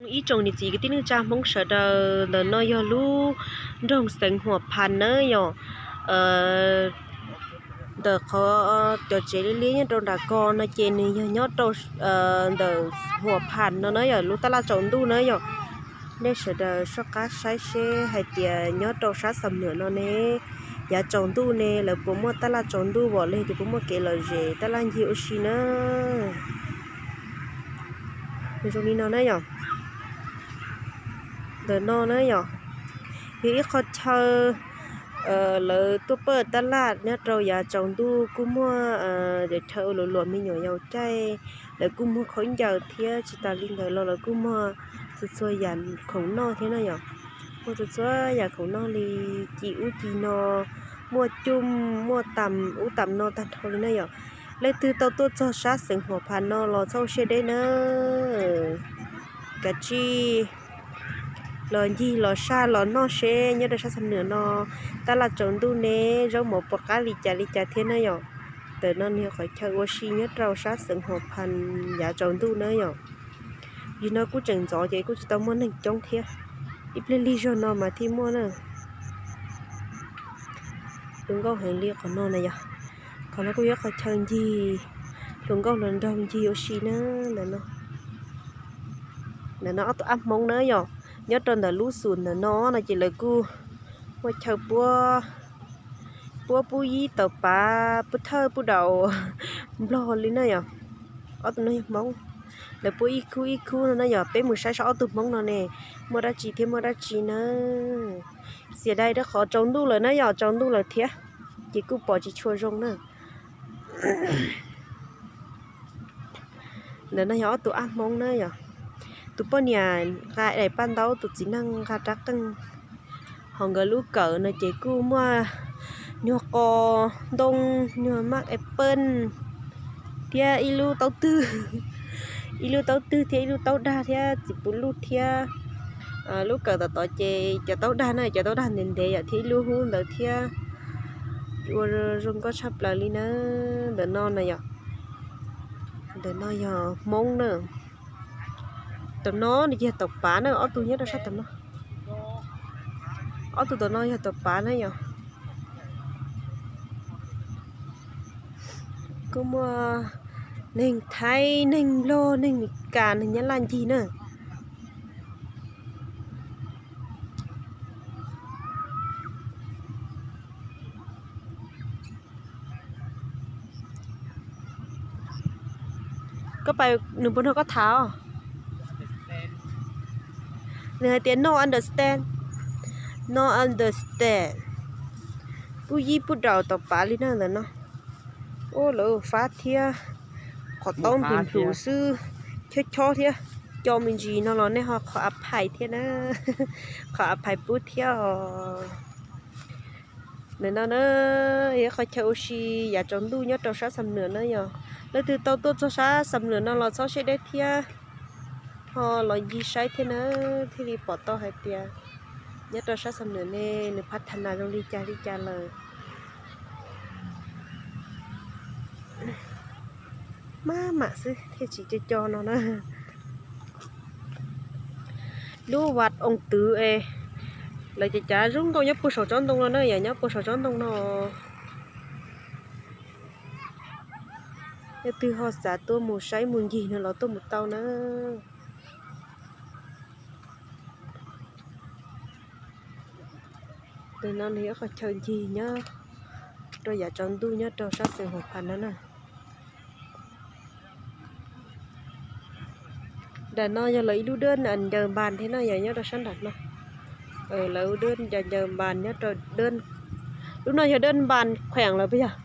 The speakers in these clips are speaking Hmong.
Ib tsoom niam txiv kwv tij neej tsa Hmoob sawv daws, ntawm no yog lub nroog xeev Huam Phas na yom. Ntawm qhov cov tsev liab liab nyob rau nram ko no ces nws yog nyob rau ntawm Huam Phas no na yom, lub tab laj tsaus ntuj na yom. Nej sawv daws soj qab saib seb hais tias nyob rau sab Xam Nuam no ne, yav tsaus ntuj ne lawv puas muaj tab laj tsaus ntuj vom li, ces puas muaj kev lom zem tab laj ncig ua si na. Zoo li no na yom. Ntawm no na yom, yog ib qho chaw lawv tuaj pawj tab laj nyob rau yav tsaus ntuj, kuj muaj daim chaw ua luam luam me nyuam yaus caij, lawv kuj muag khaub ncaws thiab tsis tas li ntawd los lawv kuj muag txhua txhua yam khoom noj thiab na yom. Muaj txhua txhua yam khoom noj li ci ub ci no, muaj cuj muaj tam ub tam no tag nrho li na yom. Leej twg tau tuaj txog sab xeev Huam Phas no los txhob ua siab deb nawb. Kav tsij los ncig los saj los noj seb nyob rau sab Xam Nuam no tab laj tsaus ntuj ne zaub mov puas qab li cas li cas thiab na yom. Ntawm no nws yog qhov chaw ua si nyob rau sab xeev Huam Phas yav tsaus ntuj na yom. Yim no kuj tseem ntxov ces kuj tsis tau muaj neeg coob thiab, ib pliag lig zog no mas thiaj muaj na. Hluas nkauj heev li qhov no na yom. Qhov no kuj yog qhov chaw ncig hluas nkauj hluas nraug ncig ua si na. Ntawm no, ntawm no ob tug ab Hmoob na yom, nyob rau ntawm lub xum ntawm no no ces lawv kuj muaj chaw puab, puab pub yib tau pav pub thawj pub daus nplog li na yom. Ob tug no yog Hmoob, lawv puab ib khub ib khub no na yom. Peb mus saib saib ob tug Hmoob no ne muaj dab tsi thiab muaj dab tsi na. Xiam dai rau qhov tsaus ntuj lawm na yom, tsaus ntuj lawm thiab ces kuj pom tsis tshua zoo na. Ntawm no yog ob tug ab Hmoob na yom. Tus poj niam nqa daim paj ntaub, tus txiv neej nqa rab qeej. Hos nkawd lub kawm no ces kuj muaj nyuag qos ntoo, nyuag maj apple thiab ib lub taub twg, ib lub taub twg thiab ib lub taub dag thiab txiv puv luj thiab. Lub kawm tom tod ces cov taub dag na, cov taub dag ntev ntev yom, thiab ib lub hub ntawd thiab. Ua zoo nkauj tshaj plaws li na. Ntawm no na yom, ntawm no yog Hmoob na. Tom no nws yog tom pav na, ob tug nyob rau sab tom no. Ob tug tom no yog tom pav na yom. Kuj muaj neeg Thaib, neeg Nplog, neeg Meskas, neeg Nyab Laj ncig na. Koj pais nws puas nrog koj tham? Nws hais tias no understand, no understand. Pub yib pub daus tom pav li na ntawm no. Ua lawv fab thiab, qhov taub nplhus nplhus xwb, chob chob thiab. Co me ntsis no los nej ho qhov a phais thiab na, qhov a phais pub thiab os. Ntawm no na, yog qhov chaw ua si yav tsaus ntuj nyob rau sab Xam Nuam na yom. Leej twg tau tuaj txog sab Xam Nuam no los txhob siab deb thiab, ho los ncig saib thiab na, thiaj li pom tau hais tias nyob rau sab Xam Nuam ne nws phab tha nas zoo li cas li cas lawm. Maj mam xwb thiaj tsis co co no na. Lub vaj oos twv es lawv cav cav zoo nkauj nyob puag saum tsob ntoo no na, yog nyob puag saum tsob ntoo no. Yog twg ho xav tuaj mus saib mus ncig no los tuaj mus tau na. Tus no nws yog qhov chaw ncig nyob rau yav tsaus ntuj nyob rau sab xeev Huam Phas no na. Nram no yog lawv ib lub dawb ncaws npas thiab no, yog nyob rau sab nram no. Lawv dawb ncaws npas nyob rau, lub no yog dawb npas khueem lawm puas yog?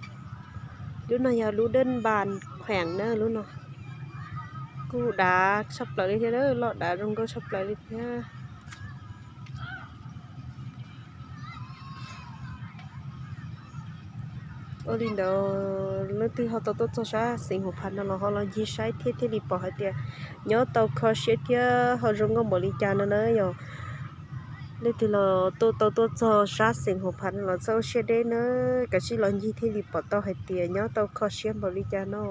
Lub no yog lub dawb npas khueem na, lub no kuj dav tshaj plaws li thiab, loj dav zoo nkauj tshaj plaws li thiab. Ua li ntawd leej twg ho tau tuaj txog sab xeev Huam Phas no los ho los ncig saib thiab thiaj li pom hais tias nyob tau kho siab thiab ho zoo nkauj npaum li cas no na yom. Leej twg los tuaj tau tuaj txog sab xeev Huam Phas no los txhob ua siab deb na, kav tsij los ncig thiaj li pom tau hais tias nyob tau kho siab npaum li cas no.